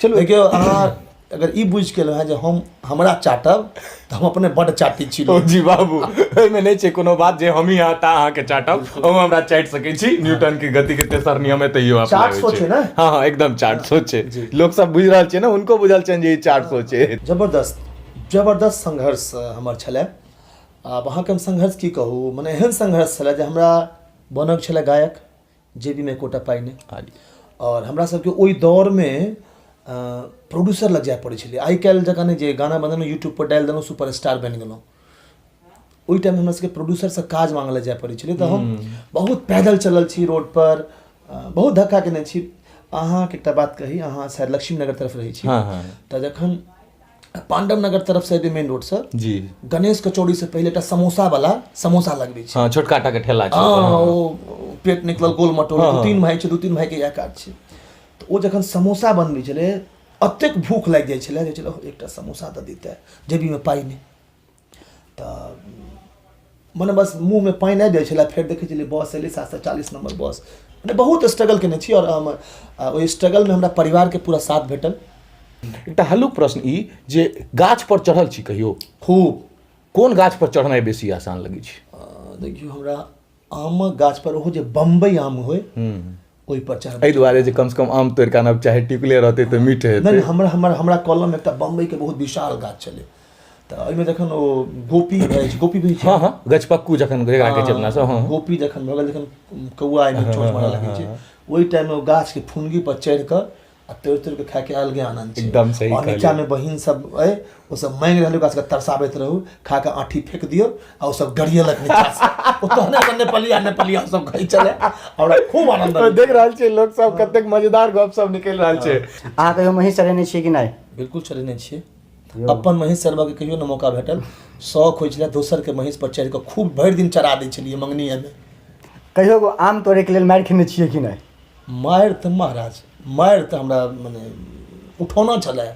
चलू। देखियौ, अहाँ अगर ई बुझि गेलहुँ हेँ जे हम हमरा चाटब तऽ हम अपने बड्ड चाटी छी। ओ जी बाबू, एहिमे नहि छै कोनो बात जे हमही आता अहाँके चाटब, अहूँ हमरा चाटि सकै छी। न्यूटन के गति के तेसर नियम है, तैयो apply चाट होइ सो छै ने? हँ हँ, एकदम चाट सो छै। लोक सब बुझि रहल छै ने, हुनको बुझल छनि जे ई चाट सो छै। जबरदस्त जबरदस्त संघर्ष हमर छलै। आब अहाँके हम संघर्ष की कहू, मने एहन संघर्ष छलै जे हमरा बनक छलै गायक, जेबीमे एकोटा पाइ नहि। आओर हमरा सबके ओहि दौरमे प्रोड्यूसर लग जाय पड़ै छलै। आइ काल्हि जकाँ नहि जे गाना बनेलहुँ, यूट्यूबपर डालि देलहुँ, सुपर स्टार बनि गेलहुँ। ओहि टाइममे हमरा सबके प्रोड्यूसरसँ काज माँगऽ लए जाय पड़ै छलै। तऽ हम बहुत पैदल चलल छी रोडपर, बहुत धक्का केने छी। अहाँके एकटा बात कही, अहाँ शायद लक्ष्मी नगर तरफ रहै छी। हँ। तऽ जखन पांडव नगर तरफ से एबै मेन रोड से, गणेश कचौड़ी से पहिले एकटा समोसा वाला समोसा लगबै छै। हँ, छोटका टा के ठेला छै। हँ, ओ पेट निकलल गोल मटोल, दू तीन भाई छै, दू तीन भाई के इएह काज छै। तऽ ओ जखन समोसा बनबै छलै, एतेक भूख लागि जाइ छलै जे छलै, एकटा समोसा दऽ दितै, जेबीमे पाइ नहि, तऽ मने बस मुँहमे पानि आबि जाइ छलै। फेर देखै छलियै बस एलै, 740 नम्बर बस। मने बहुत स्ट्रगल केने छी आओर हम ओहि स्ट्रगलमे हमरा परिवारके पूरा साथ भेटल। एकटा हल्लुक प्रश्न ई जे गाछ पर चढ़ल छी कहियो? खूब। कोन गाछ पर चढ़नाइ बेसी आसान लगै छै? देखियौ, हमरा आमक गाछ पर, ओहो जे बम्बई आम होइ, ओहि पर चढ़बै। एहि दुआरे जे कम से कम आम तोड़ि कऽ आनब, चाहे टिकले रहतै तऽ मीठ नहि। हेतै। नहि, हमरा हमर हमरा कलममे एकटा बम्बईके बहुत विशाल गाछ छलै, तऽ ओहिमे जखन ओ गोपी भऽ जाइ छै, गोपी भऽ जाइ छै। हँ हँ, गछपक्कू जखन जेकरा कहै छै अपना सब। हँ। गोपी जखन भऽ गेल, जखन कौआ एहिमे चोंच मारऽ लगै छै, ओहि टाइममे ओ गाछके फुनगी पर चढ़ि कऽ आ तोड़ि तोड़ि कऽ खायके अलगे आनन्द छै। एकदम सही आओर कहलियै। नीचाँमे बहिन सब अइ, ओ सब माँगि रहल, ओकरा सबके तरसाबैत रहू, खा कऽ आँठी फेक दियौ आ ओ सब गरियेलक नीचाँसँ। ओ तहने अपन नेपालिया नेपालिया सब कहै छलै आ हमरा खूब आनन्द अबै। देख रहल छियै लोक सब, कतेक मजेदार गप सब निकलि रहल छै। अहाँ कहियो महींस चढ़ेने छियै कि नहि? बिल्कुल चढ़ेने छियै। अपन महींस चरबऽके कहियो नहि मौका भेटल, शौक होइ छलै दोसरके महींस पर चढ़ि कऽ खूब भरि दिन चरा दै छलियै मङ्गनीएमे। कहियो आम तोड़ैके लेल मारि खेने छियै कि नहि? मारि तऽ महाराज, मारि तऽ हमरा मने उठौना छलै,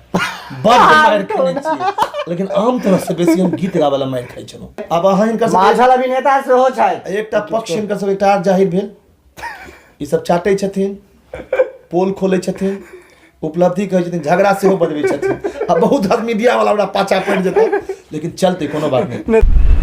बड्ड मारि खेने छियै, लेकिन आम तरहसँ बेसी हम गीत गाबै लए मारि खाइ छलहुँ। आब अहाँ हिनकर सबके माझल अभिनेता सेहो छथि। एकटा पक्ष हिनकर सब एकटा आर जाहिर भेल। ई सब चाटै छथिन, पोल खोलै छथिन, उपलब्धि कहै छथिन, झगड़ा सेहो बजबै छथिन आ बहुत आदमी मीडिया वाला हमरा पाछा पड़ि जेतै, लेकिन चलतै, कोनो बात नहि।